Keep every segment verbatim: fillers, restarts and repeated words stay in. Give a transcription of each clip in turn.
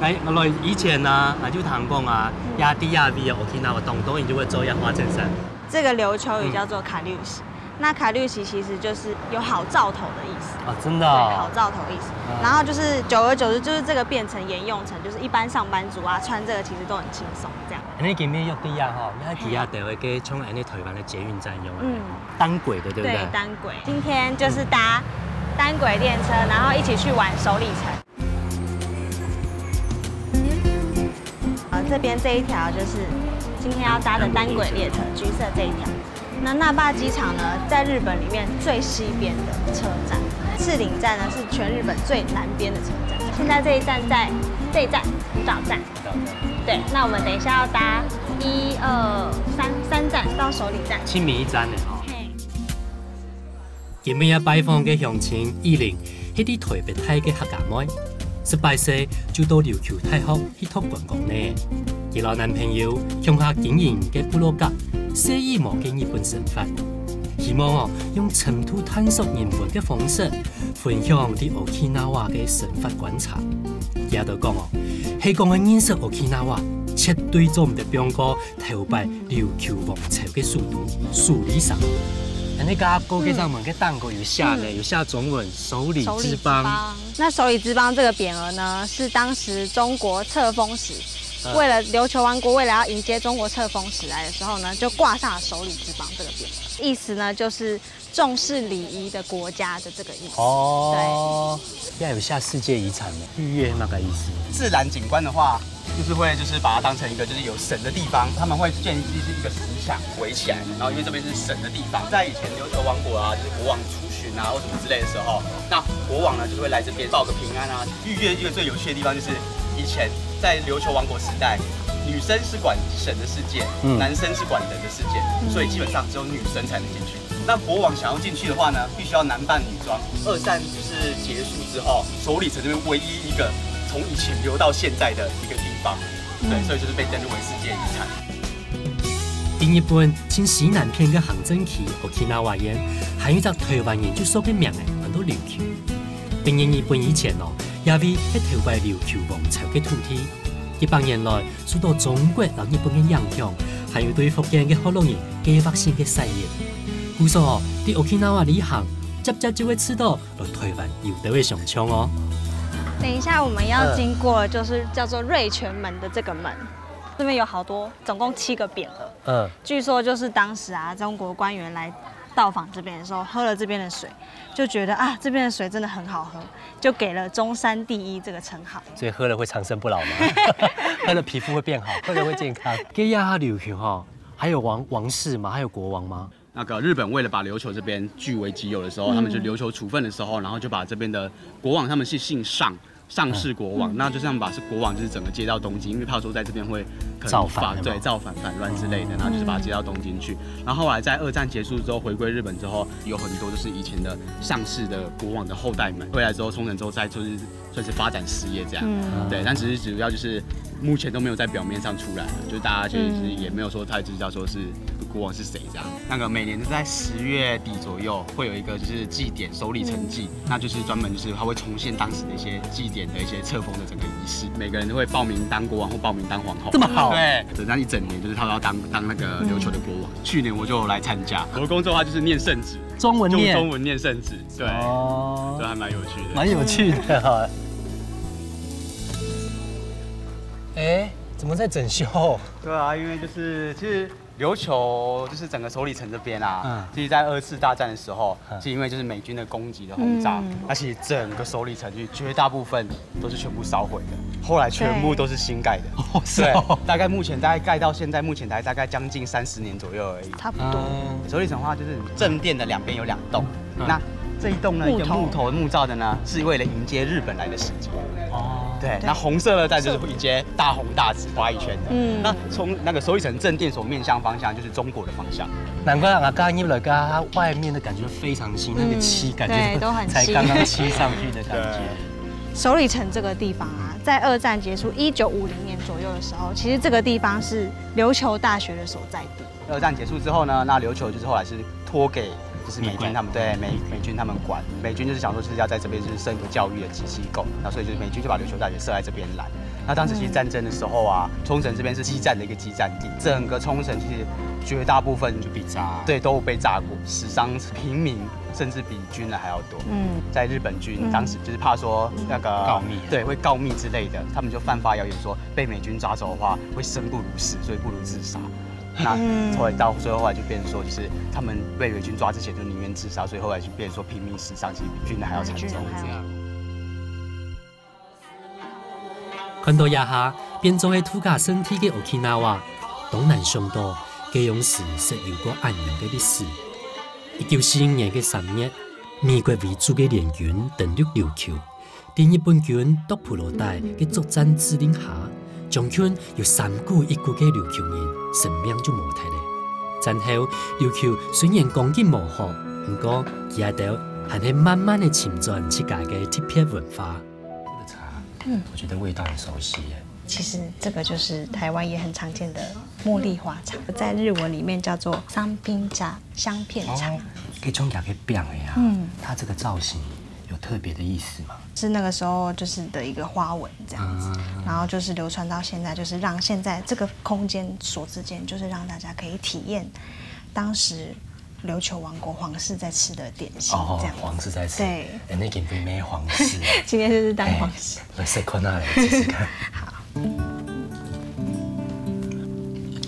嗯，那我來以前呢，那就聽講啊，嗯，亞地亞維啊，Okinawa東東，你就會做亞花襯衫。這個琉球語叫做 kaliushi。那 kaliushi 其實就是有好兆頭的意思。啊，真的哦。對，好兆头的意思。嗯。然後就是久而久之，就是這個變成沿用成，就是一般上班族啊，穿這個其實都很輕鬆這樣。那今日約地亞吼，那幾下等會跟像安尼台灣的捷運站一樣啊，嗯。單軌的，對不對？對，單軌。今天就是搭單軌電車，然後一起去玩首里城。呃，這邊這一條就是今天要搭的單軌列車，橘色這一條。那那霸機場呢，在日本裡面最西邊的車站，赤嶺站呢是全日本最南邊的車站。現在這一站在這一站，早站。對，那我們等一下要搭一二三三站到首里站。七米一站的哦。嘿。今日要拜訪个鄉親依琳，係在台北大个客家妹，十八歲就到琉球大學去讀觀光呢。佢摎男朋友共下經營个部落格，細義無个日本生活，希望哦用深度探索人文个方式，分享對Okinawa个生活觀察。佢也都講哦，係講愛認識Okinawa，絕對做毋得放過頭擺琉球王朝个首都首里城。那个阿哥个上面个蛋糕有寫呢，嗯，有寫中文，首里之邦。首里之邦。那首里之邦這個匾額呢，是當時中國冊封時，嗯，為了琉球王國為了要迎接中國冊封使來的時候呢，就掛上了首里之邦這個匾額，意思呢就是重視禮儀的國家的這個意思。哦，對。也有下世界遺產呢，御岳那個意思。自然景觀的話，就是會就是把它當成一個就是有神的地方，他們會建立一個石牆圍起來，然後因為這邊是神的地方，在以前琉球王國啊，就是國王出巡啊或什麼之類的時候，那國王呢就是會來這邊報個平安啊。御岳一個最有趣的地方就是以前在琉球王国時代，女生是管神的世界，嗯，男生是管人的世界，嗯，所以基本上只有女生才能进去。那国王想要进去的話呢，必須要男扮女装。二戰就是結束之後，首里城这边唯一一个从以前留到现在的一个地方，对，所以就是被登录为世界遗产。在日本盡西南片个行政區Okinawa縣，還有一隻台灣人就所个名仔，安到琉球。在日本以前哦，這位係頭擺琉球王朝个土地。幾百年來， 受到中國摎日本个影響，還有對福建个學老人計畫性个徙入。故所，在Okinawa旅行，輒輒就會試著來台灣有兜仔相像哦。等一下我們要經過的就是叫做瑞泉門的這個門，這邊有好多，總共七個匾額。嗯。據說就是當時啊，中國官員來到訪這邊的時候，喝了這邊的水，就覺得啊，這邊的水真的很好喝，就給了中山第一這個稱號。所以喝了會長生不老嗎？喝了皮膚會變好，喝了會健康。該下琉球吼，還有王，王室嗎？還有國王嗎？那個日本為了把琉球這邊據為己有的時候，嗯。他們就琉球處分的時候，然後就把這邊的國王，他們是姓上，上氏國王，嗯。那就這樣把是國王就是整個接到東京，因為怕說在這邊會可能造反，發，對，有沒有？造反反亂之類的，嗯。然後就是把它接到東京去。然後後來在二戰結束之後，回歸日本之後，有很多就是以前的上氏的國王的後代們回來之後，沖繩之後再就是算是發展事業這樣。嗯。對，但只是主要就是目前都沒有在表面上出來，就是大家其實也沒有說太知道說是國王是誰這樣。那個每年都在十月底左右會有一個就是祭典，首里城祭，嗯。那就是專門就是他會重現當時的一些祭典的一些冊封的整個儀式，每個人都會報名當國王或報名當皇后。這麼好？對，等那一整年就是他都要當，當那個琉球的國王。嗯。去年我就來參加，我的工作的話就是念聖旨，中文念。用中文念聖旨。 對，哦。都還蠻有趣的。蠻有趣的哈。哎，怎麼在整修？對啊，因為就是，其實琉球就是整个首里城这边啊，嗯其实在二次大战的时候，嗯是因为就是美军的攻击的轰炸，嗯那其实整个首里城区绝大部分都是全部烧毁的，后来全部都是新盖的。哦是对哦，大概目前大概盖到现在，目前才大概将近三十年左右而已。差不多。嗯首里城的话，就是正殿的两边有两栋，嗯那这一栋呢，一个木头木头木造的呢，是为了迎接日本来的时节。哦，对，那红色的带就是迎接大红大紫画一圈的。嗯那从那个首里城正殿所面向方向，就是中国的方向。难怪啊，刚刚一来，刚刚它外面的感觉非常新，那个漆感觉对都很新才刚刚漆上去的感觉。首里城这个地方啊，在二战结束一九五零年左右的时候，其实这个地方是琉球大学的所在地。二战结束之后呢，那琉球就是后来是托给就是美美国军他们，对美美军他们管。美军就是想说是要在这边就是设一个教育的机构，那所以就是美军就把琉球大学设在这边来。那当时其实战争的时候啊，冲绳这边是激战的一个激战地，整个冲绳其实绝大部分就被炸。对都被炸过，死伤平民甚至比军人还要多。嗯，在日本军当时就是怕说那个告密啊对，会告密之类的，他们就散发谣言说被美军抓走的话会生不如死，所以不如自杀。那嗯后来到最后来就变成说，就是他们被美军抓之前就宁愿自杀，所以后来就变成说平民死伤其实比军人还要惨重。比军人还要看到這下變做係度假勝地个Okinawa，當難想到，該央時識有過恁樣个歷史。一九四五年个三月，美國為主个聯軍登陸琉球，對日本軍啄步落底个作戰指令下，將近有三股一股个琉球人性命就無忒了。戰後，琉球雖然光景無好，毋過佢兜還係慢慢个尋轉自家个特別文化。這個茶，嗯我覺得味道很熟悉耶。其实这个就是台湾也很常见的茉莉花茶，在日文里面叫做桑宾茶，香片茶。哦，可以裝起來可以变的呀。嗯它這個造型有特別的意思嗎？是那个时候就是的一个花纹这样子，嗯然后就是流传到现在，就是让现在这个空间所之间，就是让大家可以体验当时琉球王国皇室在吃的点心哦这样，子。皇室在吃。对，哎，那个没皇室啊。今天就是蛋黄酥。来试看啊，来试试看。好。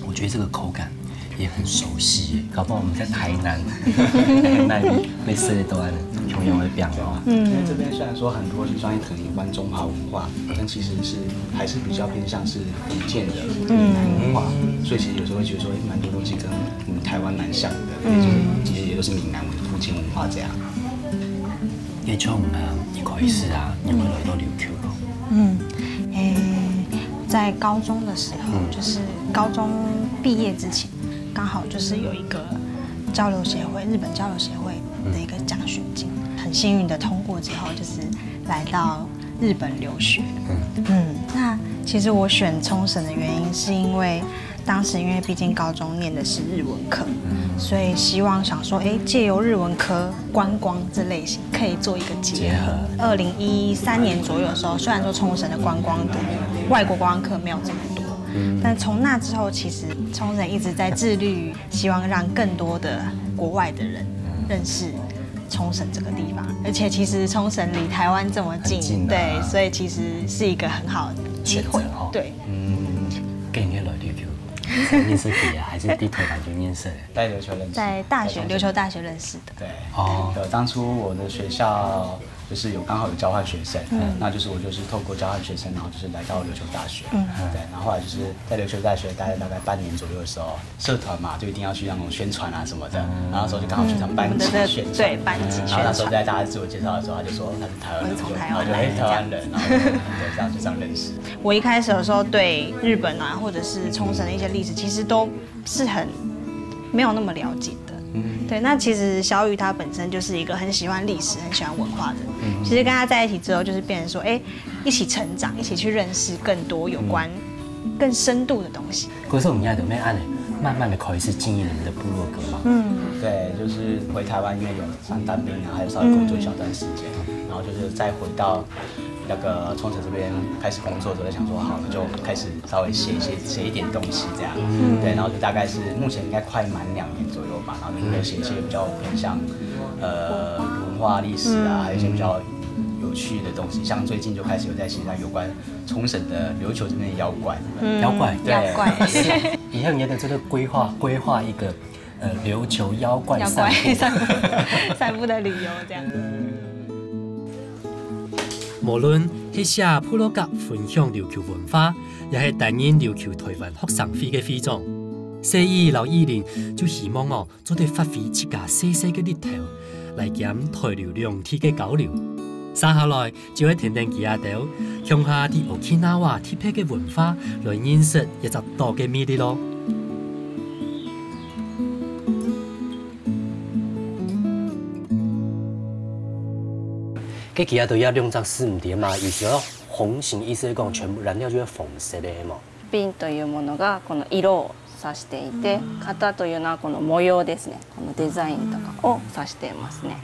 我觉得這個口感也很熟悉耶，搞不好我們在台南，台南那邊類似的都安，同樣會變哦。因為這邊雖然說很多是專業可能有關中華文化，但其實是還是比較偏向是福建的閩南文化，所以其實有時候會覺得說，哎，蠻多東西跟我們台灣蠻像的，也就是其實也都是閩南文、福建文化這樣。因為從啊，一開始啊，你會來到琉球咯。嗯，诶，在高中的时候，就是高中毕业之前，刚好就是有一个交流协会，日本交流协会的一个奖学金，很幸运的通过之后，就是来到日本留学。嗯，那其实我选冲绳的原因是因为当时因为毕竟高中念的是日文科，所以希望想说，诶，借由日文科观光这类型，可以做一个结合。二零一三年左右的时候，虽然说冲绳的观光的外国观光客没有这么多，但从那之后，其实冲绳一直在致力于希望让更多的国外的人认识冲绳这个地方，而且其实冲绳离台湾这么近，很近啊对，所以其实是一个很好的机会選擇哦。对。嗯，跟人家來琉球，認識佢啊，還是在台灣就認識的？在琉球認識，在大学在琉球大学认识的。對，哦有當初我的學校就是有剛好有交換學生，那就是我就是透過交換學生，然後就是來到琉球大學，對，然後後來就是在琉球大學待了大概半年左右的時候，社團嘛就一定要去那種宣傳啊什麼的，然後那時候就剛好去他們班級宣傳，對對對班級宣傳然後那時候在大家自我介紹的時候，他就說他是台灣人，我是從台灣然後就哎來的台灣人，然後就對這樣就這樣認識。我一开始的时候对日本啊，或者是冲绳的一些历史，其实都是很没有那么了解的。对，那其实小雨他本身就是一个很喜欢历史、很喜欢文化的人。其实跟他在一起之后，就是变成说，哎，一起成长，一起去认识更多有关、更深度的东西。可是我們現在就慢慢的、慢慢的開始經營你們的部落格嘛。嗯，對，就是回台灣，因為有上當兵啊，還有稍微工作一小段時間，然後就是再回到那個沖繩這邊開始工作之後，就想說好，那就開始稍微寫一些寫一點東西這樣。對，然後就大概是目前應該快滿兩年左右吧，然後就會寫一些比較偏向呃文化歷史啊，還有一些比較有趣的东西，像最近就开始有在写上有关冲绳的琉球这边的妖怪。嗯，妖怪。对。妖怪。以后你也在这个规划规划一个呃琉球妖怪散步。散步，散步的旅游这样。无论係写部落格分享琉球文化，也係担任琉球台湾学生会个会长，所以老一林就希望哦，做得发挥自家细细个力头，来兼台琉两地个交流。接下来就会跈等佢兜，共下对Okinawa特别个文化来认识一只岛个魅力咯。該佢兜也兩隻字毋對嘛，意思講紅型，意思係講全部染料就係紅色个，係無？瓶というものがこの色を指していて、型というのはこの模様ですね。このデザインとかを指していますね。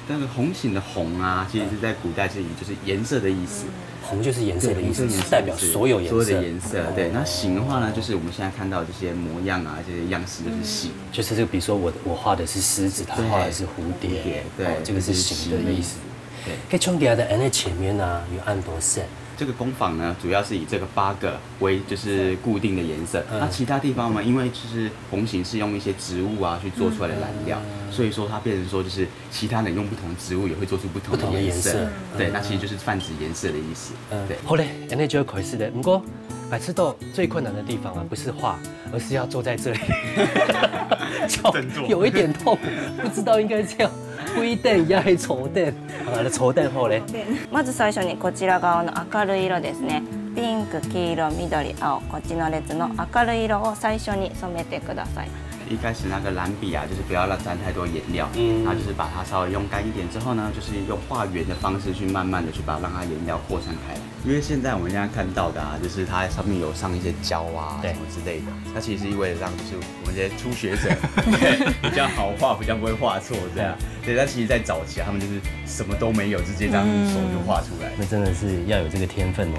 但是红型的红啊，其实是在古代是以就是颜色的意思。红就是颜色的意思，对红色颜色代表所有颜色。所有的颜色，对。那型的话呢，就是我们现在看到这些模样啊，这些样式就是型。就是这个，比如说我我画的是狮子，他画的是蝴蝶，对，哦，这个是形的意思。对。可以从底下的 N 的前面呢，有很多 set。这个工坊呢，主要是以这个八个为就是固定的颜色。那其他地方呢，因为就是红型是用一些植物啊去做出来的染料，所以说它变成说就是其他人用不同植物也会做出不同不同的颜色。对，那其实就是泛指颜色的意思。嗯，对。好嘞，那就要开始了。不过，每次到最困难的地方啊，不是画，而是要坐在这里，就有一点痛，不知道应该这样跪凳也还坐凳，好了，坐凳后嘞。まず最初にこちら側の明るい色ですね。ピンク、黄色、青、こっちの列の明るい色を最初に染めてください。一开始那个蓝笔啊，就是不要让沾太多颜料，嗯，然后就是把它稍微用干一点之后呢，就是用画圆的方式去慢慢的去把让它颜料扩散开来。因为现在我们现在看到的啊，就是它上面有上一些胶啊什么之类的，它其实是为了让就是我们这些初学者比较好画，比较不会画错这样。对，但其实在早期啊，他们就是什么都没有，直接这样用手就画出来。那真的是要有这个天分哦。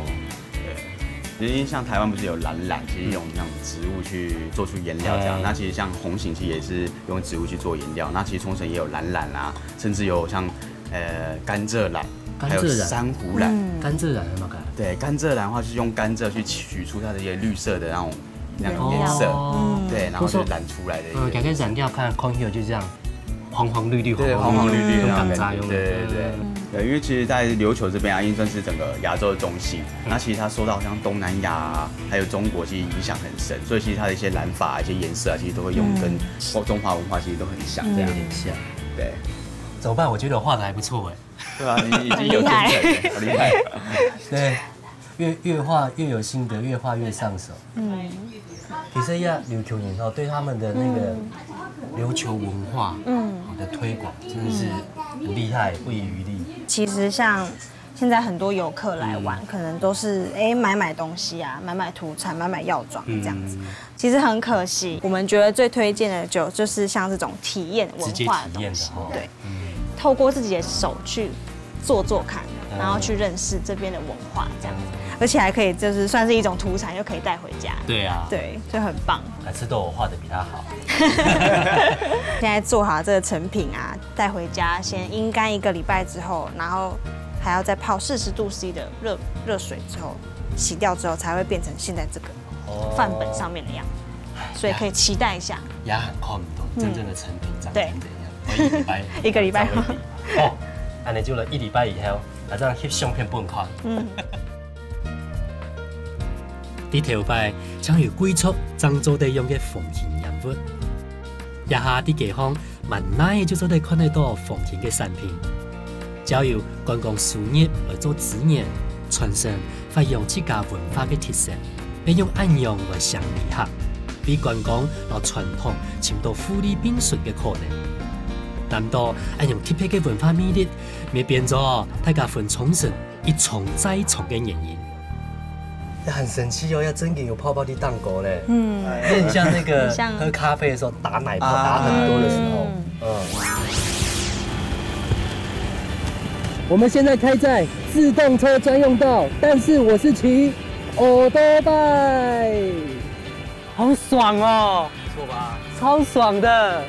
对，因为像台湾不是有染染，其实用那种植物去做出颜料这样。那其实像红型其实也是用植物去做颜料。那其实冲绳也有染染啊，甚至有像呃甘蔗染，还有珊瑚染。甘蔗染是吗？对，甘蔗染的话是用甘蔗去取出它的一些绿色的那种那种颜色，对，然后就染出来的。嗯，改天染掉看，看起来就这样。黄黄绿绿，对，黄黄绿绿的那种感觉，用对对对。对，因为其实，在琉球这边啊，因为算是整个亚洲的中心，那其实它受到像东南亚啊，还有中国其实影响很深，所以其实它的一些染法、一些颜色啊，其实都会用跟中华文化其实都很像这样。有点像。对。怎么办？我觉得我画的还不错哎。对啊，你已经有天分了，好厉害。对，越越画越有心得，越画越上手。嗯。其实呀，琉球人哦，对他们的那个琉球文化，嗯，的推广真的是很厉害，不遗余力。其实像现在很多游客来玩，可能都是哎买买东西啊，买买土产，买买药妆这样子。其实很可惜，我们觉得最推荐的就就是像这种体验文化的东西，对，透过自己的手去做做看，然后去认识这边的文化这样子，而且还可以就是算是一种土产，又可以带回家。对啊，对，就很棒。还吃豆我画的比他好。现在做好这个成品啊，带回家先阴干一个礼拜之后，然后还要再泡四十度 C 的热热水之后，洗掉之后才会变成现在这个范本上面的样子，所以可以期待一下。也很看不懂真正的成品长成怎样。一礼拜一个礼拜哦，那你就了一礼拜以后，马上翕相片分看。嗯。 在头擺，正有貴族正做得用个風琴人物。這下在街項，滿哪就做得看得到風琴个產品。照由觀光輸入來做資源，傳承發揚自家文化个特色，也用恁樣來相結合，為觀光摎傳統尋到互利並存个可能。難道恁樣特別个文化魅力，會變做大家分沖繩 一重再重个原因。很神奇哦，要真的有泡泡的蛋糕嘞，嗯，很像那个喝咖啡的时候打奶泡打很多的时候，嗯。我们现在开在自动车专用道，但是我是骑 o t o b i 好爽哦，不错吧？超爽的。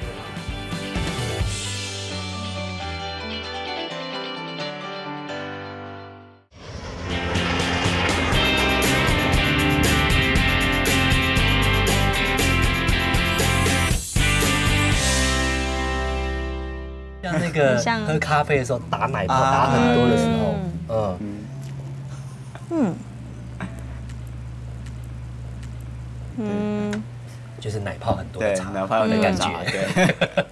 很像喝咖啡的时候打奶泡打很多的时候，嗯，嗯，就是奶泡很多的茶，对，奶泡有点的感觉。茶，对。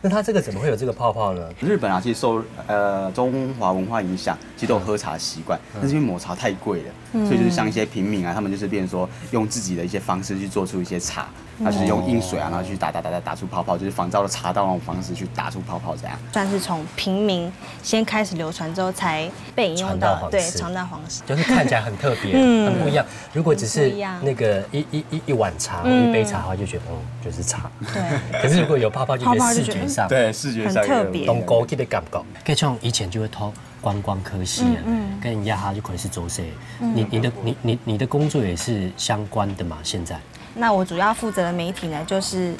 那它这个怎么会有这个泡泡呢？日本啊，其实受呃中华文化影响，其实都有喝茶的习惯，但是因为抹茶太贵了，所以就是像一些平民啊，他们就是变成说用自己的一些方式去做出一些茶，他就是用硬水啊，然后去打打打打打出泡泡，就是仿照了茶道那种方式去打出泡泡这样。算是从平民先开始流传之后，才被引用到对传到皇室传到皇室。就是看起来很特别，很不一样。如果只是很不一样那个一一一一碗茶或一杯茶的话，就觉得哦，就是茶。对，可是如果有泡泡，就觉得泡泡就觉得视觉上对，视觉上很特别当高级的感觉。該像以前就會讀觀光科系啊，跟人家他就可能是做事。你你的你你你的工作也是相关的嘛？现在那我主要负责的媒体呢，就是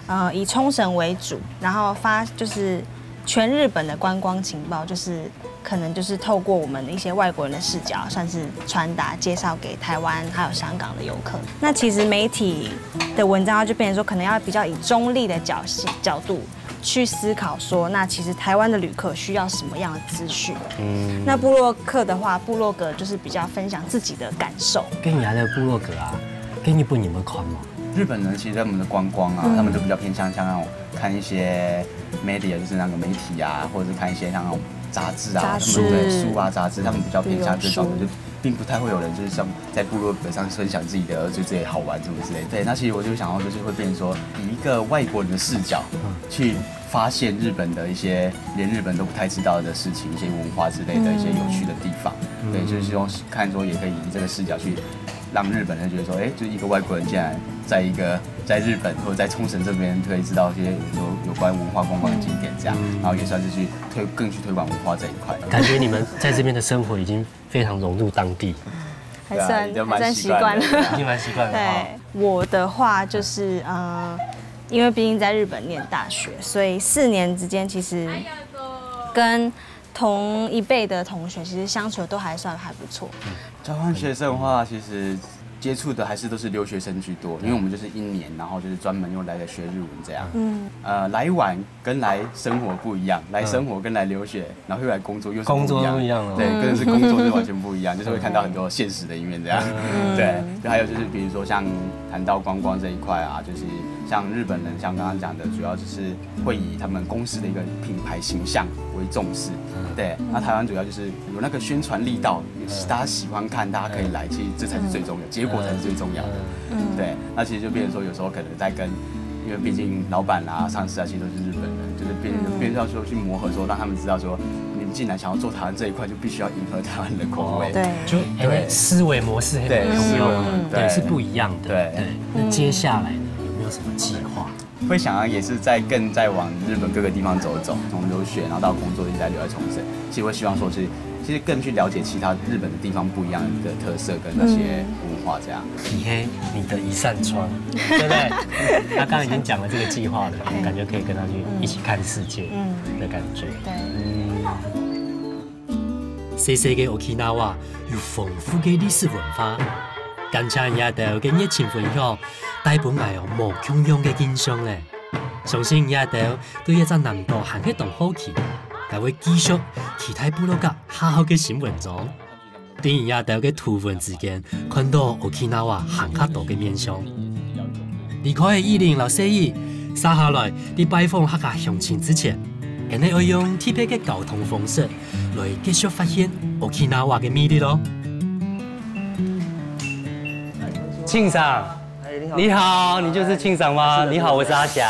呃以冲绳为主，然后发就是全日本的观光情报，就是可能就是透过我们的一些外国人的视角，算是传达介绍给台湾还有香港的游客。那其实媒体的文章，它就变成说，可能要比较以中立的角度角度去思考说，那其实台湾的旅客需要什么样的资讯？嗯，那部落客的话，部落格就是比较分享自己的感受。跟你來的部落格啊，跟日本有沒有看嘛？日本人其实他们的观光啊，他们就比较偏向像那种看一些 media，就是那个媒体啊，或者是看一些像那种杂志啊，杂他们对志书啊杂志，他们比较偏向这种的，旅游书就并不太会有人就是像在部落格上分享自己的就这些好玩什么之类的。对，那其实我就想要就是会变成说，以一个外国人的视角去发现日本的一些连日本都不太知道的事情，一些文化之类的一些有趣的地方。对，就是希望看说也可以以这个视角去让日本人觉得说，哎，就是一个外国人竟然在一个在日本或者在冲绳这边可以知道一些有有关文化观光的景点这样，然后也算是去推更去推广文化这一块。感覺你們在這邊的生活已經非常融入當地，还算、对啊已经蛮还算习惯了。习惯了已經蠻習慣了哈。对，我的话就是呃，因为毕竟在日本念大学，所以四年之间其实跟同一辈的同学其实相处的都还算还不错。交换学生的话，其实接触的还是都是留学生居多，因为我们就是一年，然后就是专门用来学日文这样。嗯，呃，来玩跟来生活不一样，来生活跟来留学，然后又来工作又是不一样。工作都不一样了对，真的是工作是完全不一样，就是会看到很多现实的一面这样。对，就还有就是比如说像谈到观光这一块啊，就是像日本人，像刚刚讲的，主要就是会以他们公司的一个品牌形象为重视。对，那台湾主要就是有那个宣传力道，大家喜欢看，大家可以来，其实这才是最重要，结果才是最重要的。对，那其实就变成说，有时候可能在跟，因为毕竟老板啊、上司啊，其实都是日本人，就是变变成说去磨合，说让他们知道说，你们进来想要做台湾这一块，就必须要迎合台湾人的口味。对，就因為思維模式很对，不一樣思維模式對，对是不一樣的。对對，那接下來呢，有沒有什麼計劃？会想要也是在更再往日本各个地方走走，从留学然后到工作一直在留在冲绳。其实我希望说是，其实更去了解其他日本的地方不一样的特色跟那些文化这样。你黑，你的一扇窗，對不對？他剛剛已經講了這個計劃了，感覺可以跟他去一起看世界的感覺。对。細細个沖繩有豐富个歷史文化，感謝你兜个熱情分享，帶分𠊎有無共樣个印象咧。相信你兜對這隻南島還係當好奇，𠊎會繼續期待部落格下好个新文章。在你兜个圖文之間，看到沖繩還較多个面向。離開个意林摎細義，接下來在拜訪客家鄉親之前，𠊎兜愛用特別个交通方式 來繼續發現沖繩个魅力咯。慶桑，你好，你就是慶桑嗎？你好，我是阿翔。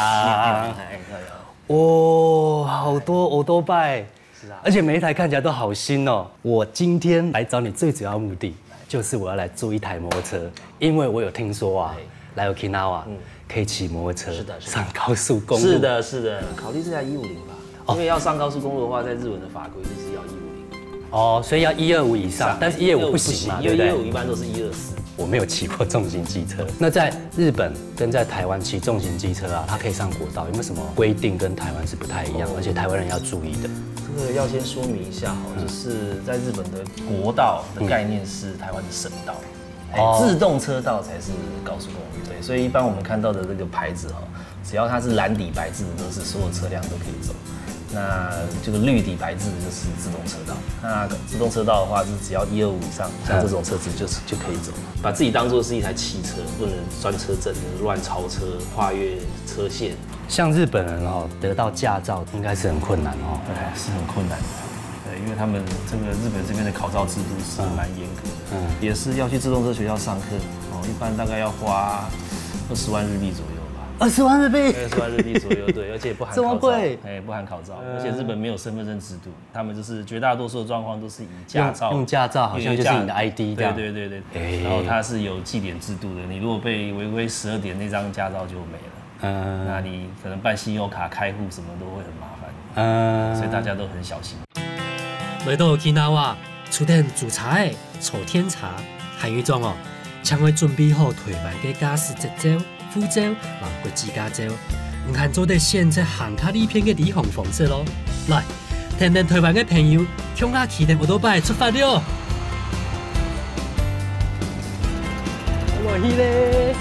哦，好多歐多拜，是啊，而且每一台看起來都好新哦。我今天來找你最主要目的，就是我要來租一台摩托车，因為我有聽說啊，來沖繩啊，可以騎摩托車，是的是的上高速公路。是，的，是的，考慮是在一五零吧，因为要上高速公路的话，在日文的法规就是要一五零。哦，所以要一二五以上，但是一二五不行嘛，因为一二對不對？五一般都是一二四。我没有骑过重型机车。那在日本跟在台湾骑重型机车啊，它可以上国道，有没有什么规定跟台湾是不太一样，而且台湾人要注意的？这个要先说明一下哈，就是在日本的国道的概念是台湾的省道，哎，哦自动车道才是高速公路。对，所以一般我们看到的这个牌子哈，只要它是蓝底白字的，都是所有车辆都可以走。那这个绿底白字就是自动车道。那自动车道的话，就是只要一二五以上，像这种车子就是就可以走。把自己当作是一台汽车，不能专车症，就是乱超车、跨越车线。像日本人哦，得到驾照应该是很困难哦。对，是很困难的。对，因为他们这个日本这边的考照制度是蛮严格的，嗯，也是要去自动车学校上课哦，一般大概要花二十万日币左右吧。二十万日币，二十万日币左右，对，而且不含这么贵，哎，不含考照，而且日本没有身份证制度，他们就是绝大多数的状况都是以驾照用驾照，好像就是你的 I D 这样。对对对对，然后它是有记点制度的，你如果被违规十二点，那张驾照就没了。嗯，那你可能办信用卡、开户什么都会很麻烦，嗯，所以大家都很小心。来到沖繩，除了坐車仔、坐電車，還有一種哦，請愛準備好台灣个駕駛執照、護照摎國際駕照，毋還做得選擇行較利便个旅行方式咯。來，跈等台灣个朋友，共下騎等オートバイ出發了！落去咧！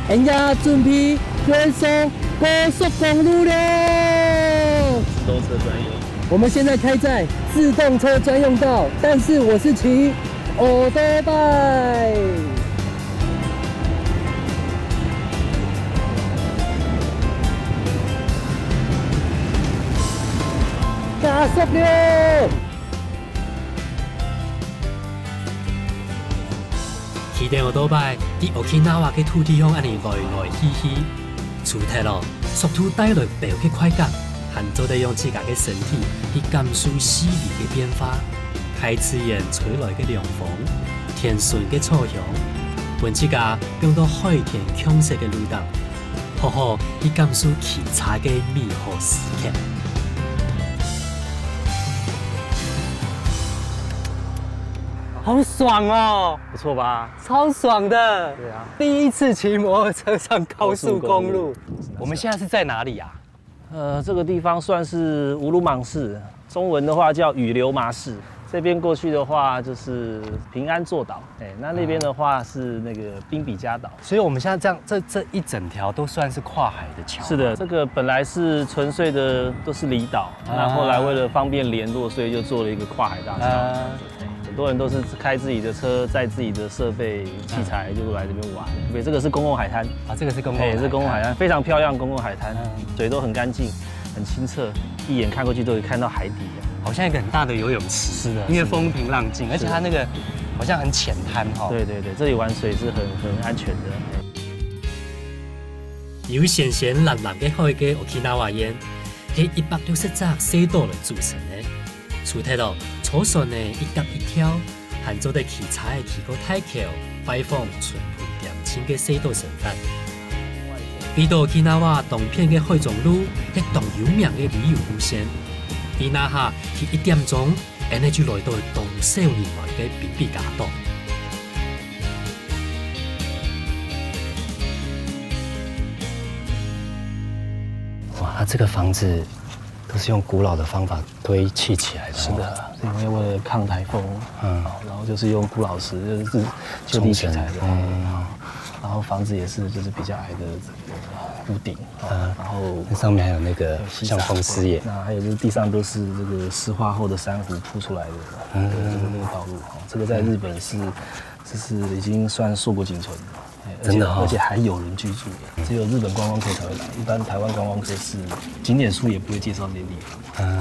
人家準備快速高速公路了。自動車專用。我們現在開在自動車專用道，但是我是騎オートバイ。加速了！ 騎等オートバイ，在沖繩个土地上恁呢來來去去，除忒咯，速度帶來飆个快感，還做得用自家个身體去感受四圍个變化，大自然吹來个涼風，田脣个草香，分自家放到海天共色个路頂。 好好去感受騎車个美好時刻。好爽哦！不錯吧？超爽的。對啊，第一次騎摩托車上高速公路。高速公路我們現在是在哪裡啊？呃，這個地方算是烏魯芒市，中文的話叫羽流麻市。這邊過去的話就是平安座島，哎，那那邊的話是那個賓比加島。所以我們現在這樣，這這一整條都算是跨海的橋。是的，這個本來是純粹的都是離島，那後來為了方便聯絡，所以就做了一個跨海大橋。啊，很多人都是開自己的車，載自己的設備器材就來這邊玩。對，這個是公共海灘，啊，這個是公共，哎，是公共海灘，非常漂亮公共海灘，嗯水都很乾淨，很清澈，一眼看過去都可以看到海底。好像一個很大的游泳池，是的因為風平浪靜，而且它那個好像很淺灘哈。對對對，這裡玩水是很很安全的。有鮮鮮藍藍个海个沖繩縣，係一百六十隻細島來組成个。除忒咯，坐船仔一搭一跳，還做得騎車仔騎過大橋、拜訪、春風恬靜个細島生活。飛到沖繩東片个海中路，係當有名个旅遊路線。對那下去一點鐘， 恁呢就來到當少人來个賓比加島。哇，它這個房子都是用古老的方法堆砌起來的哦。是的，是因為為了抗颱風，嗯嗯，然後就是用古老石，就是就地取材的，沖繩嗯然後房子也是就是比較矮的這個屋頂，嗯然後那上面還有那個有西沙像風獅爺。那還有就是地上都是這個石化後的珊瑚鋪出來的，嗯對，就是那個道路哈。這個在日本是，就是已經算碩果僅存的，哎而且真的哦而且還有人居住的，只有日本觀光客才會來，一般台灣觀光客是景點書也不會介紹這些地方。嗯，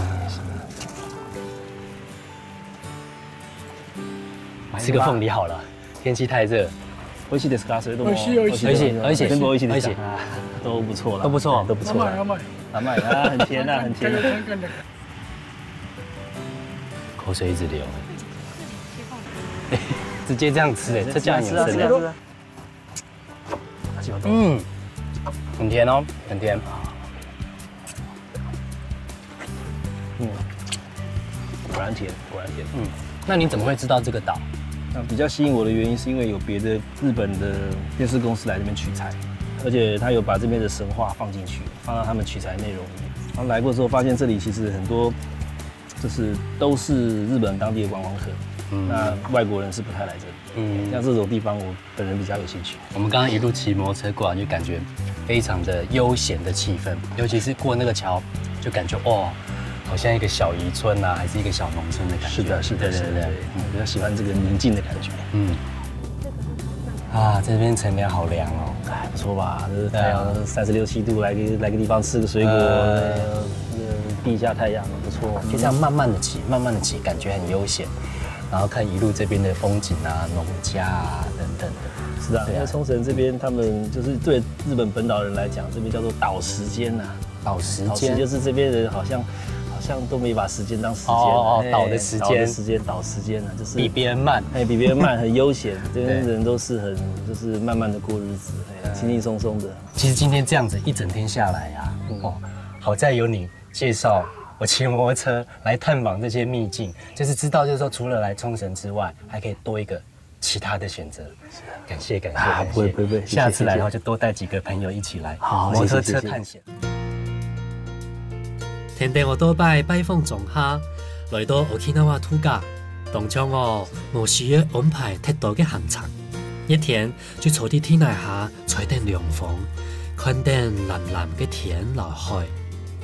吃個鳳梨好了，天氣太熱。美味しいですか？それとも美味しい美味しい美味しい美味しい全部美味しいです美味しいか？都不錯了，都不錯都不錯。甘い甘い。甘い啊，很甜啊，很甜啊。干干干的。口水一直流。直接這樣吃哎，這醬油是啊，真的。是啊，是啊。嗯，很甜哦，很甜。嗯，果然甜，果然甜。嗯，那你怎麼會知道這個島？那比較吸引我的原因是因為有別的日本的電視公司來這邊取材，而且他有把這邊的神話放進去，放到他們取材內容裡面。然後來過之後，發現這裡其實很多，是都是日本当地的观光客，嗯，那外国人是不太来这里。嗯，像这种地方我本人比较有兴趣。我们刚刚一路骑摩托车过来，就感觉非常的悠闲的气氛，尤其是过那个桥，就感觉哇，好像一个小渔村啊，还是一个小农村的感觉。是的，是的，对对对，是的，对，我比较喜欢这个宁静的感觉。嗯。啊，这边乘凉好凉哦。哎，不错吧？这是太阳三十六七度，来个来个地方吃个水果，呃，避一下太阳，不错。就这样慢慢的骑，慢慢的骑，感觉很悠闲。然后看一路这边的风景啊、农家啊等等的。是啊，对啊。因为冲绳这边他们就是对日本本岛人来讲，这边叫做倒时间啊。倒时间。倒时间是这边人好像好像都没把时间当时间，哦，哦，哎，倒的时间。倒的时间，倒时间啊，就是比别人慢。哎，比别人慢，很悠闲，这边人都是很就是慢慢的过日子，哎，轻轻松松的。其实今天这样子一整天下来啊，嗯，哦，好在有你介绍我骑摩托车来探访这些秘境，就是知道就是说除了来冲绳之外，还可以多一个其他的选择。感谢感谢啊，感谢，不会不会不会，谢谢下次来的话就多带几个朋友一起来，好，摩托车探险。谢谢谢谢。天天我多拜拜访庄下，来到沖繩度假，当中哦，无需要安排太多个行程，一天就坐在地泥下吹等凉风，看等蓝蓝个天摎海，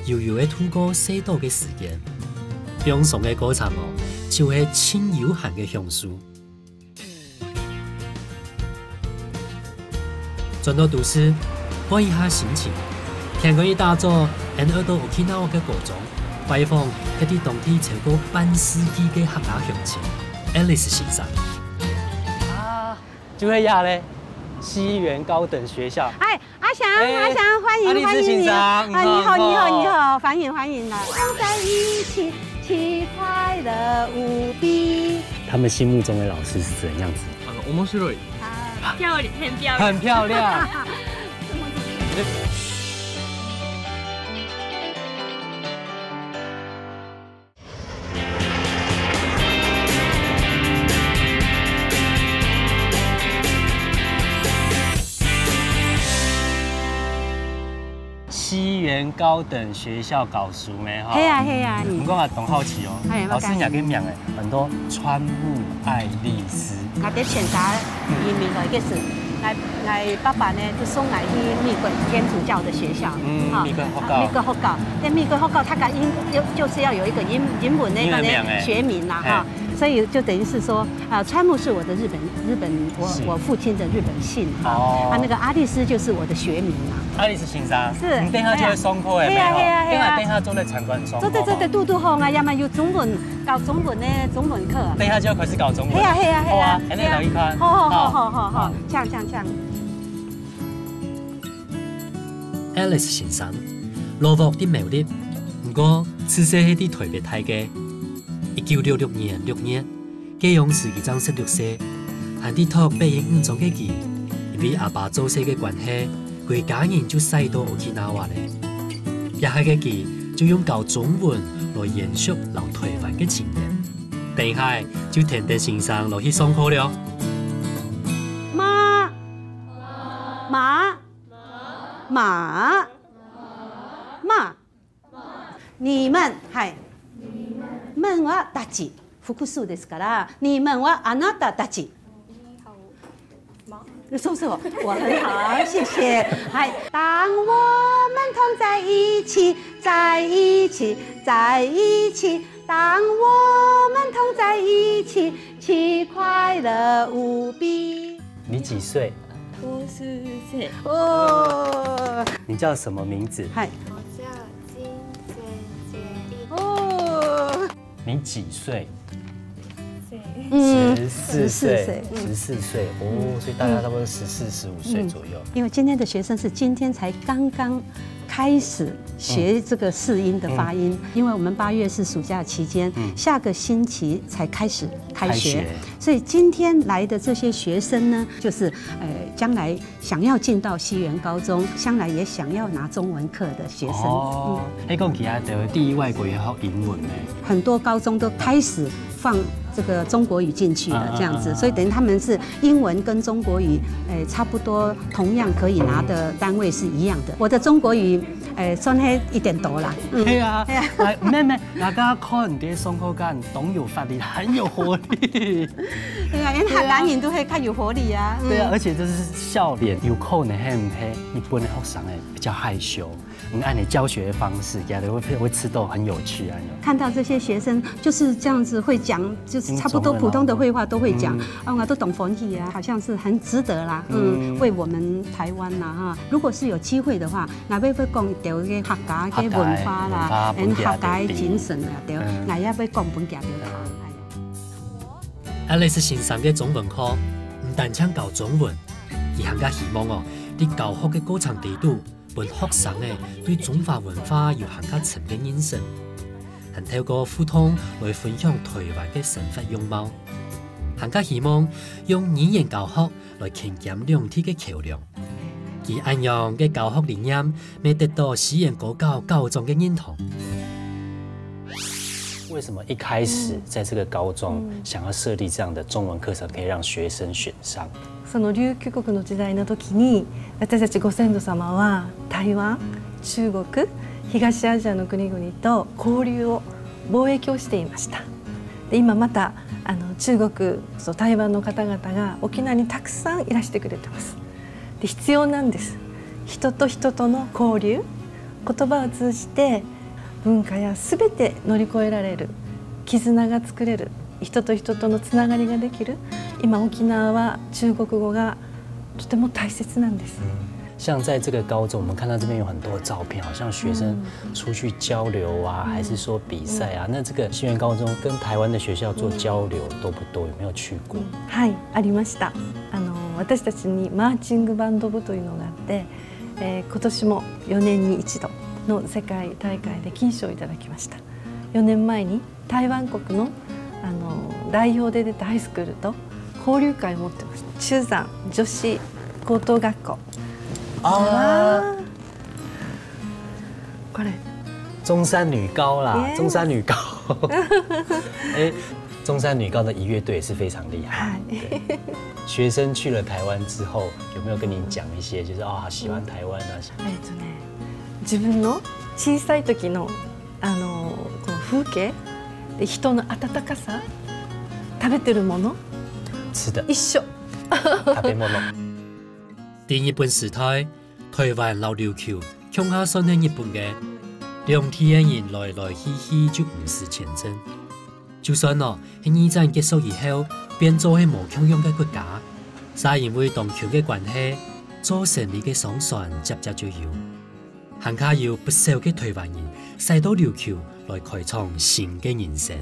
悠悠个度过細到个时间。放松个过程哦，就係盡悠閒个享受。 转到都市，换一下心情。天光一大早，𠊎到沖繩个高中，拜访係在当地超过半世纪个客家乡亲，Alice先生。啊，就係這咧，西園高等學校。哎，阿翔，哎，阿翔，歡迎，阿里斯先生，歡迎你。啊，你好，你好，你好，歡迎，歡迎來。放在一起，其快樂無比。他们心目中的老师是怎样子？啊，面白い。 啊，漂亮，很漂亮。很漂亮。西園高等學校教書咩？吼。係啊，係啊，嗯。毋過𠊎當好奇哦，哎，老師，你个名誒， 很多川木爱丽丝。𠊎在全家移民个時，𠊎，𠊎爸爸呢，就送𠊎去美國天主教的學校，嗯，哈，美國學校。啊，美國學校。在美國學校，它个英，就，就是要有一個英，英文那個呢，英文名，哎。學名啦，哈。哎。所以就等於是說，啊，川木是我的日本，日本，我，是。我父親的日本姓，哈。哦。啊，那個阿麗絲就是我的學名啊。阿麗絲先生，是。你等一下就會上課誒，哎呀。沒有？哎呀，哎呀，哎呀。等一下，等一下做得參觀上課嗎？做得，做得，堵堵好啊，要麼有中文 教中文个中文課。等一下就要開始教中文。係啊，係啊，係啊。好啊，恁樣來一看。好，好，好，好，好，好，好。這樣，這樣，這樣。Alice先生，老屋在苗栗，毋過自細係在台北大个。一九六六年六月，該央時佢正十六歲，還在讀北一女中个佢，因為阿爸做事个關係， 歸家人就徙到Okinawa咧。這下个佢就用教中文來延續摎台灣个情緣。等一下就跈等先生來去上課了。馬，馬，馬，馬。 你們，はい。問はたち。複数ですから、你們はあなたたち。そうそう、我很好，謝謝。はい。當我們同在一起，在一起，在一起，當我們同在一起，其快樂無比。你幾歲？五十歲。哦。你叫什麼名字？嗨。我叫 金姐姐。哦。你幾歲？嗯，十四歲，十四歲，嗯。十四歲，哦，嗯。所以大家差不多十四、嗯。十五歲左右。嗯，因為今天的學生是今天才剛剛開始學這個四音的發音，嗯。因為我們八月是暑假期間，嗯。下個星期才開始開學，開學。所以今天來的這些學生呢，就是，呃，將來 想要進到西園高中，將來也想要拿中文課的學生。哦，嗯。你講其他就第一外國語學英文呢？很多高中都開始放这个中国语进去了，这样子，所以等于他们是英文跟中国语，诶，差不多同样可以拿的单位是一样的。我的中国语，诶，算是一点多啦，嗯。对啊，哎，妹妹，大家看你的上课感，当有活力，很有活力。对啊，因为客家人都会较有活力啊。嗯。对啊，而且这是笑脸，有可能很，很日本的学生诶，比较害羞。 嗯，按你教学的方式，给他会，会吃到很有趣啊。看到这些学生就是这样子会讲，就是差不多普通的会话都会讲，嗯。啊，我都当欢喜啊，好像是很值得啦，嗯，嗯。为我们台湾啦哈。如果是有机会的话，若要讲到个客家个文化啦，客家个文化，跟客家个精神啊，对，嗯。我也要讲分佢听。Alex先生个中文課，毋單淨教中文，佢還較希望哦，在教學个過程底肚， 分學生仔對中華文化有還較深个認識，還透過互動來分享台灣个生活樣貌，還較希望用語言教學來牽兼兩地个橋樑。佢恁樣个教學理念，乜得到西園高教校長个認同。為什麼一開始在這個高中想要設立這樣的中文課程，可以讓學生選上？ その琉球国の時代の時に、私たちご先祖様は台湾、中国、東アジアの国々と交流を、貿易をしていました。で、今また、あの、中国、そう、台湾の方々が沖縄にたくさんいらしてくれてます。で、必要なんです。人と人との交流、言葉を通じて文化や全て乗り越えられる、絆が作れる、人と人とのつながりができる。今、沖縄は中国語がとても大切なんです。像在這個高中，我們看到這邊有很多的照片，好像學生出去交流啊，還是說比賽啊，那這個西園高中跟台灣的學校做交流多不多？有沒有去過？はい、ありました。あの、私たちにマーチングバンド部というのがあって、えー今年もよねんに一度の世界大会で金賞をいただきました。よねんまえに台湾国の、あの、代表で出たハイスクールと交流会を持ってます。中山女子高等学校。あー。これ。中山女高啦，中山女高。哎，中山女高的一乐队也是非常厉害。学生去了台湾之后，有没有跟你讲一些，就是啊，喜欢台湾啊？えっとね、自分の小さい時の、あの、この風景、で、人の温かさ、食べてるもの、吃的、一緒。食べ物。在日本時代，台灣摎琉球共下算係日本个，兩地个人來來去去就毋使簽證。就算哦，係二戰結束以後，變做係無共樣个國家，嗄因為當近个關係，做生理个商船輒輒就有。還較有不少个台灣人徙到琉球來開創新个人生。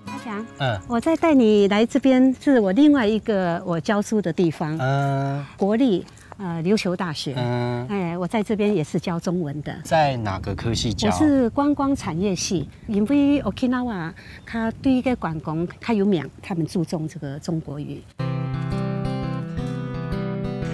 阿強，嗯，我再帶你來這邊，是我另外一個我教書的地方，嗯，國立呃琉球大學。嗯，哎，我在這邊也是教中文的。在哪個科系教？我是觀光產業系，因為沖繩啊，它對一個觀光較有名，他們注重這個中國語。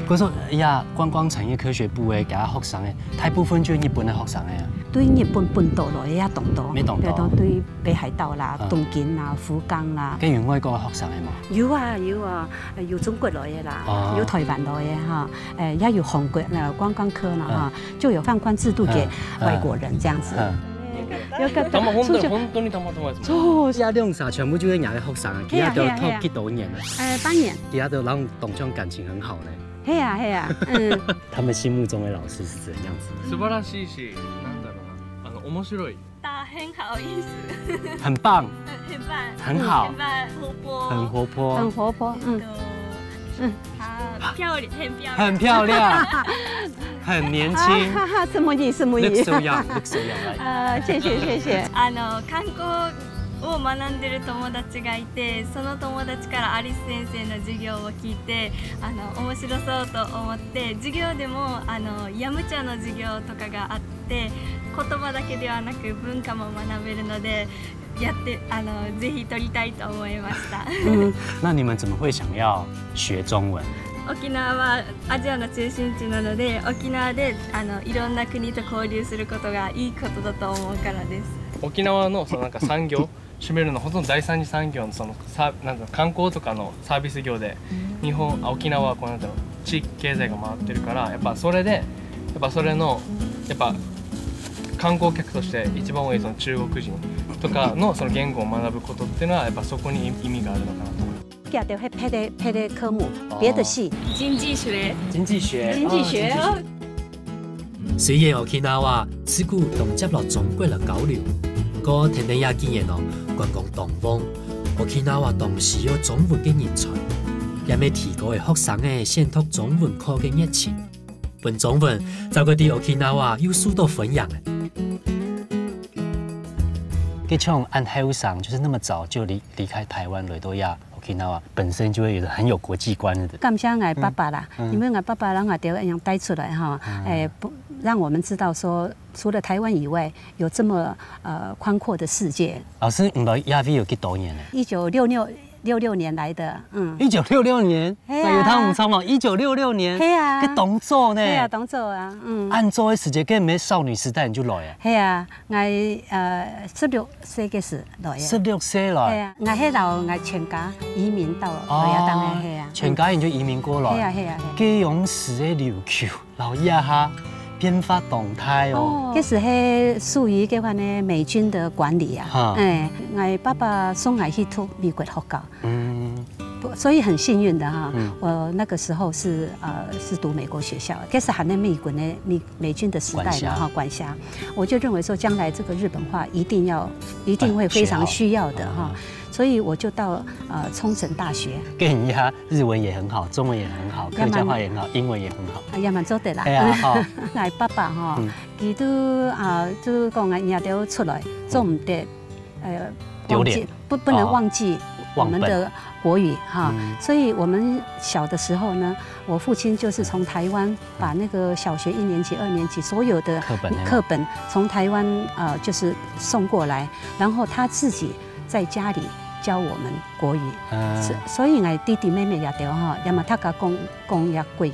可是，哎呀，觀光產業科學部个，佢个學生个，大部分就係日本个學生个啊。對日本本島來个也當多，乜當多。對，對北海道啦、東京啦、福岡啦。該有外國个學生个無？有啊，有啊，有中國來个啦，有台灣來个哈，誒，也有韓國呃觀光客啦哈，就有放寬制度給外國人這樣子。有個，たま、本当に、本当にたまたまですもん。そう。這兩儕全部就係若个學生啊，佢兜讀幾多年啊？呃，八年。佢兜摎你當像感情很好呢。係啊，係啊，嗯。他們心目中的老師是怎樣子？素晴らしいし、なんだろうな、あの面白い。他很好意思，很棒，很棒，很好很棒，活泼，很活泼，很活泼，嗯。嗯，他漂亮，很漂亮，很漂亮，很年轻。哈哈，什麼意思？什麼意 Look 思？ so young, look so young, right? 呃，謝謝謝謝。あの、韓国語を学んでる友達がいて、その友達からアリス先生の授業を聞いて、あの、面白そうと思って、授業でも、あの、ヤムチャの授業とかがあって、言葉だけではなく文化も学べるので、やって、あの、ぜひ取りたいと思いました。嗯，那你們怎麼會想要學中文？沖縄はアジアの中心地なので、沖縄で、あの、いろんな国と交流することがいいことだと思うからです。沖縄のそのなんか産業占めるのほとんど第三次産業のそのさなんだろう、観光とかのサービス業で、日本あ沖縄はこうなんだろう、地域経済が回ってるから、やっぱそれでやっぱそれのやっぱ、 観光客として一番多いその中国人とかのその言語を学ぶことっていうのは、やっぱそこに意味があるのかなと思います。 行到彼別个別个科目，别的系。经济学。经济学。经济学。哦，经济学。虽然Okinawa自古同接落中国个交流，毋過天天也經驗哦，觀光當旺，Okinawa當需要中文个人才，也乜提高个學生个選讀中文課个熱情。 分中文照顧在Okinawa又受到歡迎了。該像恁後生，就是那麼早就離離開台灣來到呀Okinawa，本身就會有很有國際觀的。感謝𠊎爸爸啦，嗯，嗯。因為𠊎爸爸讓𠊎兜恁樣帶出來哈，嗯。誒，不，讓我們知道說，除了台灣以外，有這麼，呃，寬闊的世界。老師，你來亞非有幾多年了？一九六六，六六年來的，嗯。一九六六年，係啊。那有他們差不多，一九六六年，係啊。該當早呢。係啊，當早啊，嗯。恁早个時節，根本少女時代你就來啊。係啊，𠊎，呃，十六歲个時來啊。十六歲來。係啊，𠊎係摎𠊎全家移民到來啊，當然係啊。全家人就移民過來。係啊，係啊，係啊。該當時个琉球 摎這下變化當大哦。哦，該時係屬於該款个美軍的管理啊。哈。哎，𠊎爸爸送𠊎去讀美國學校。嗯。不，所以很幸運的哈，嗯。我那個時候是，呃，是讀美國學校，該時還在美國的美，美軍的時代嘛，管轄。哈，管轄。我就認為說，將來這個日本話一定要，一定會非常需要的哈。啊，需要。啊。 所以我就到，呃，沖繩大學。該你啊，日文也很好，中文也很好，客家話也很好，英文也很好。啊，也蠻做得啦。哎呀，好。𠊎爸爸吼，嗯。佢都，啊，就講啊，你兜出來，做毋得，呃，丟臉。忘記，不，不能忘記我們的國語哈。哦，忘本。嗯。所以我們小的時候呢，我父親就是從台灣把那個小學一年級、二年級所有的課本那種。課本從台灣，呃，就是送過來，然後他自己 在家裡教我們國語。嗯。所，所以𠊎弟弟妹妹也都哈，也嘛大家講，講也國，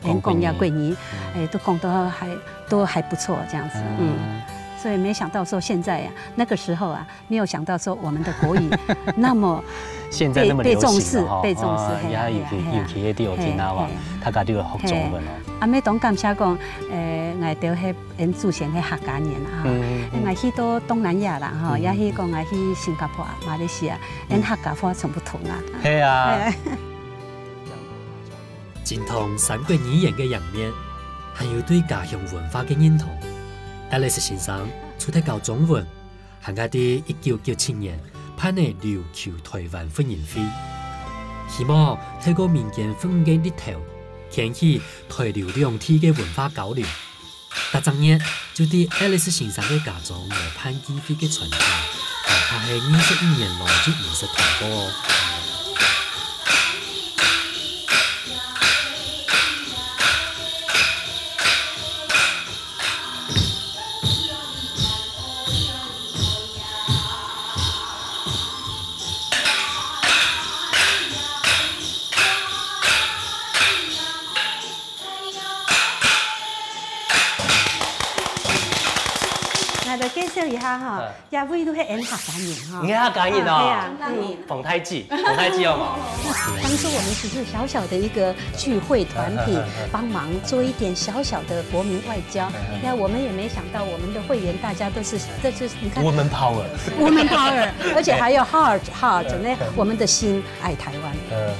講國語。講也國語，嗯。哎，都講得還，都還不錯這樣子，嗯。嗯。所以沒想到說現在啊，那個時候啊，沒有想到說我們的國語那麼被，現在那麼流行了哈。被，被重視，被重視，啊，嘿啊，也尤其，嘿啊，嘿啊。尤其係在Okinawa，嘿，嘿。大家都有學中文哦。嘿。啊，乜當感謝講，呃，𠊎兜係 𫣆祖先係客家人啊，嗯，嗯。𠊎去到東南亞啦，吼，嗯。也去講𠊎去新加坡啊、馬來西亞，嗯。𫣆客家話全部通啊。係啊。係。精通三國語言个贏面，還有對家鄉文化个認同。Alex先生除忒教中文，還加在一九九七年辦个琉球台灣婦人會，希望透過民間婦女个力頭，牽起台琉兩地个文化交流。 逐隻月就在Alex先生个家中來辦聚會个傳統，哪怕係二十一年來就毋識斷過哦。 𠊎來介紹一下哈，嗯。這位都係𫣆客家人哈。你客家人哦？啊，對啊，嗯。放大鏡，放大鏡好無？當初我們只是小小的一個聚會團體，嗯，嗯，嗯，嗯。幫忙做一點小小的國民外交。嗯，嗯。那我們也沒想到，我們的會員大家都是，這就是，你看，Woman power。Woman power，而且還有heart，heart，那我們的心愛台灣。嗯。對。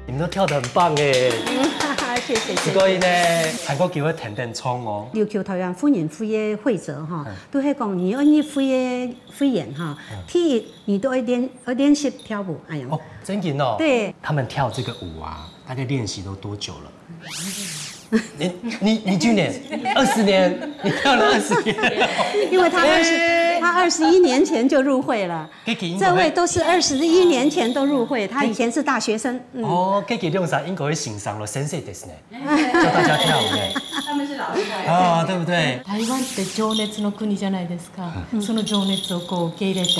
你們都跳得很棒欸。謝謝，謝謝。不過呢，還過給我點點衝哦。琉球台灣婦人會个會者哈，嗯。都係講你愛入會个會員哈，嗯。第一，你都愛練，愛練習跳舞，哎呀。哦，真的哦。對。他們跳這個舞啊，大概練習都多久了？ 你，你，你幾年？二十年？你跳了二十年？因為他二十，欸。他二十一年前就入會了。這位都是二十一年前都入會，他以前是大學生。嗯。哦，這个兩儕應該會欣賞咯，先生ですね。教大家跳舞呢。啊，对不对？台湾って情熱の国じゃないですか。その情熱をこう受け入れて、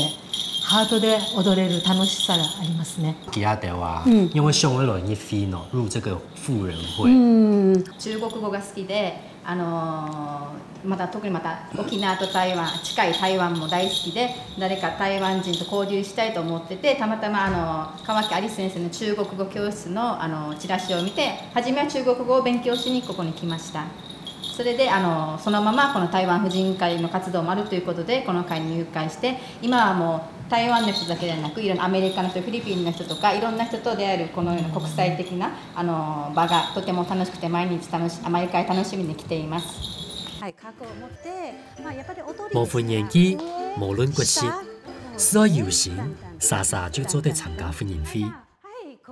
ハートで踊れる楽しさがありますね。其他的话，嗯，因为想要来入会呢，入这个妇人会。嗯，中国語が好きで、あのーまた特にまた沖縄と台湾、近い台湾も大好きで、誰か台湾人と交流したいと思ってて、たまたまあのー川木有理先生の中国語教室のあのーチラシを見て、初めは中国語を勉強しにここに来ました。それであのーそのままこの台湾婦人会の活動もあるということで、この会に入会して、今はもう台湾の人だけではなく、いろんなアメリカの人、フィリピンの人とか、いろんな人と出会えるこのような国際的なあの場がとても楽しくて、毎日楽し、あ、毎回楽しみに来ています。はい、覚悟を持って、まあ、やっぱり踊り無分年紀，無論國籍，只要有心，儕儕就做得參加婦人會。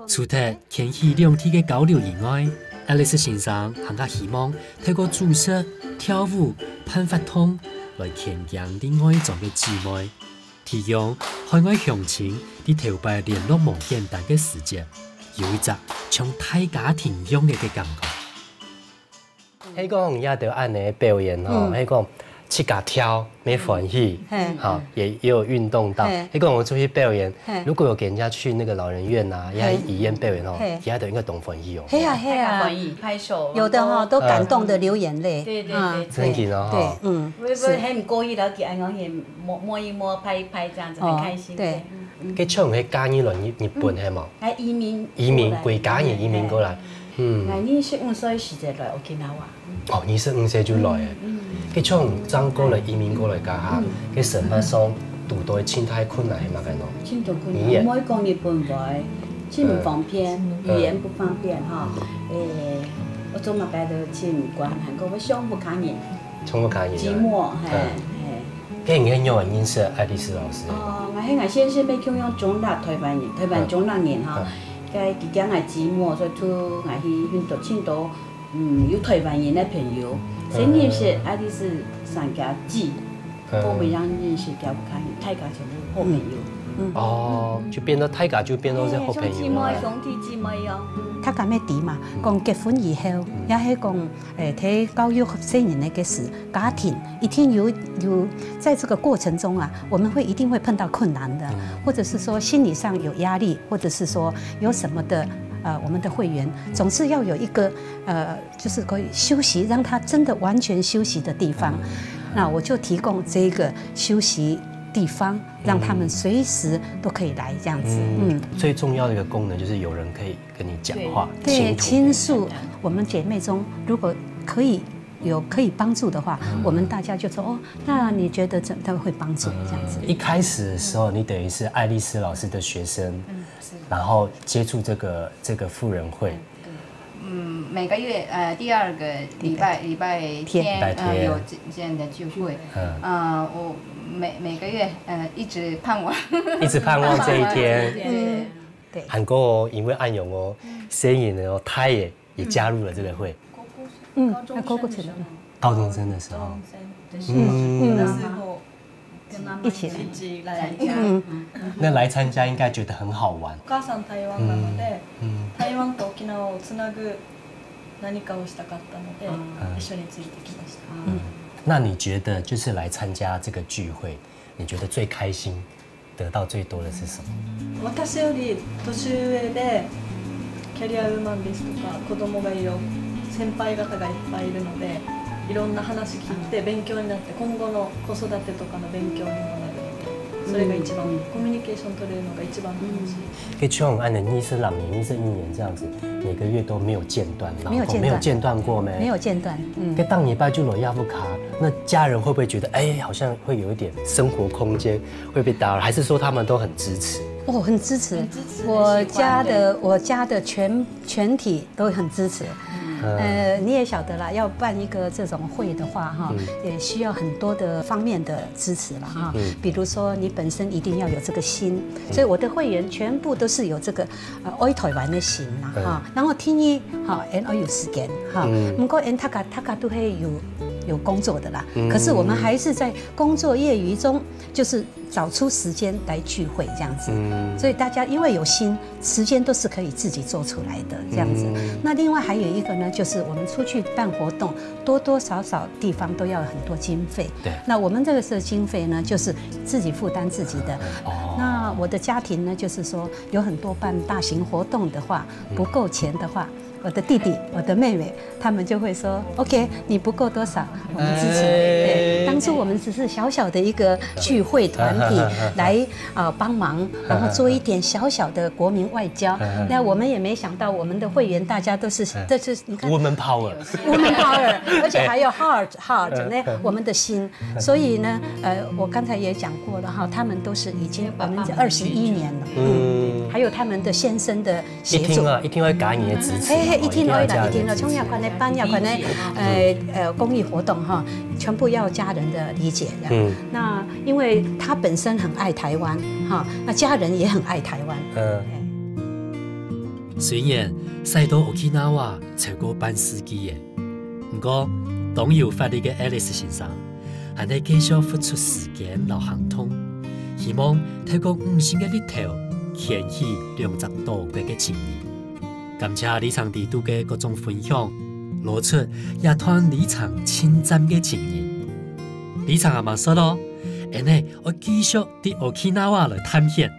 除忒天希兩地个交流以外，Alice先生還較希望透過煮食、跳舞、辦活動來牽近對外庄个姊妹。 提供海外鄉親在頭擺聯絡無簡單个時節，有一隻像大家庭樣个个感覺。係講這兜恁呢表演吼，嗯。係講自家跳，乜歡喜，嗯。吼，也，也有運動到。嘿。係講我出去表演，嘿。如果有給人家去那個老人院啊，嘿。也醫院表演吼，嘿。其他的應該當歡喜哦。係啊，係啊。大家歡喜，拍手，有的哈，都感動得流眼淚。对，对，啊。对，真的哦，对，吼。嗯，我也不是，是。很故意了，给安安也 摸，摸一摸，拍一拍，這樣子很開心。哦，對。對，嗯。該像係嫁入來日，日本係無？嗯。哎，移民過來。移民，歸家人移民過來。哎，哎。嗯。哎，二十五歲時節來沖繩啊。哦，二十五歲就來了。嗯，嗯。該像正過來移民過來該下，嗯。該生活上堵到盡大困難係麼个呢？盡大困難，語言。毋會講日本話，盡毋方便，嗯。語言毋方便哈。嗯。誒，我做麼个都盡無慣，還過會想屋下人。 從屋下人來。寂寞，嘿，嗯。嘿。該你係仰般認識愛麗絲老師个？哦，𠊎係𠊎先生乜共樣中壢台灣人，台灣中壢人哈。嗯。該佢驚𠊎寂寞，所以就𠊎去尋到，尋到，嗯，有台灣人个朋友，嗯。先認識愛麗絲三家姊，嗯。後尾正認識佢屋下人，大家全部好朋友。嗯。哦，就變到大家就變到係好朋友了。嘿，像姊妹，兄弟姊妹一樣。嗯。大家乜知嘛，嗯。講結婚以後，嗯。也係講 誒，在教育細人仔个時，家庭一定有，有，在這個過程中啊，我們會，一定會碰到困難的，嗯。或者是說心理上有壓力，或者是說有什麼的，呃，我們的會員總是要有一個，呃，就是可以休息，讓他真的完全休息的地方。嗯。那我就提供這個休息地方，讓他們隨時都可以來這樣子。嗯。嗯。最重要的一個功能就是有人可以跟你講話，對，傾吐。傾訴。我們姐妹中如果可以 有可以幫助的話，嗯。我們大家就說，哦，那你覺得怎，他會幫助這樣子。嗯，一開始的時候，你等於是愛麗絲老師的學生，嗯，是。然後接觸這個，這個婦人會。嗯，對。嗯，每個月，呃，第二個禮拜，禮拜天，禮拜天。呃，有這，這樣的聚會。嗯。呃，我每，每個月，呃，一直盼望。一直盼望這一天。盼望這一天。嗯，對。還過哦，因為恁樣哦，嗯。生意呢，哦，他也 也加入了這個會。嗯，高中生的時候。那高中生。高中生的時候。高中生的時候，嗯。那時候一起來。一起來參加。嗯。那來參加應該覺得很好玩。お母さん台湾なので、嗯，嗯。台湾と沖縄をつなぐ何かをしたかったので、嗯。一緒についてきました。嗯。那你覺得就是來參加這個聚會，你覺得最開心 得到最多的是什麼？私より年上で、キャリアウーマンですとか、子供がいる先輩方がいっぱいいるので、いろんな話聞いて勉強になって、今後の子育てとかの勉強にもなるので、それが一番、うん。コミュニケーション取れるのが一番楽しい。嗯。可以像按照二十六年、二十一年这样子，每个月都没有间断，然后没有间断。没有间断过没？没有间断，嗯。可以当礼拜就来亚夫卡，那家人会不会觉得，哎，好像会有一点生活空间 会被打扰，还是说他们都很支持？哦，很支持。很支持，我家的，很喜欢。我家的全，全体都很支持。嗯。呃，你也晓得啦，要办一个这种会的话，哈，嗯。也需要很多的方面的支持了，哈。嗯。比如说，你本身一定要有这个心，嗯。所以我的会员全部都是有这个，呃，爱台湾的心啦，嗯。哈。然后第二，哈，也要有时间，哈。嗯。不过，大家，大家都会有有工作的啦，可是我们还是在工作业余中，就是找出时间来聚会这样子。所以大家因为有心，时间都是可以自己做出来的这样子。那另外还有一个呢，就是我们出去办活动，多多少少地方都要有很多经费。对那我们这个时候经费呢，就是自己负担自己的。哦那我的家庭呢，就是说有很多办大型活动的话，不够钱的话，我的弟弟、我的妹妹，他们就会说：“OK，你不够多少，我们支持你。”哎对，当初我们只是小小的一个聚会团体来啊帮忙，然后做一点小小的国民外交。那我们也没想到，我们的会员大家都是，这是你看 ，woman power， woman power，而且还有 heart heart 呢，我们的心。所以呢，呃，我刚才也讲过了哈，他们都是已经我们二十一年了，嗯，还有他们的先生的一协助定。啊，一定要感恩的支持，嘿嘿，一定要啦，哦一定要，像有关的办有关的，呃呃，公益活动哈，全部要家人的理解这样。嗯那因为他本身很爱台湾哈，那家人也很爱台湾。嗯，雖然徙到Okinawa超過半世紀了，毋過當有活力个Alice先生，還係繼續付出時間摎行動，希望透過女性个力頭，牽起兩隻島國个情誼。感謝里長在肚个各種分享，露出這段里長親站个情誼。里長阿嬤說咯，恁呢愛繼續在Okinawa來探險，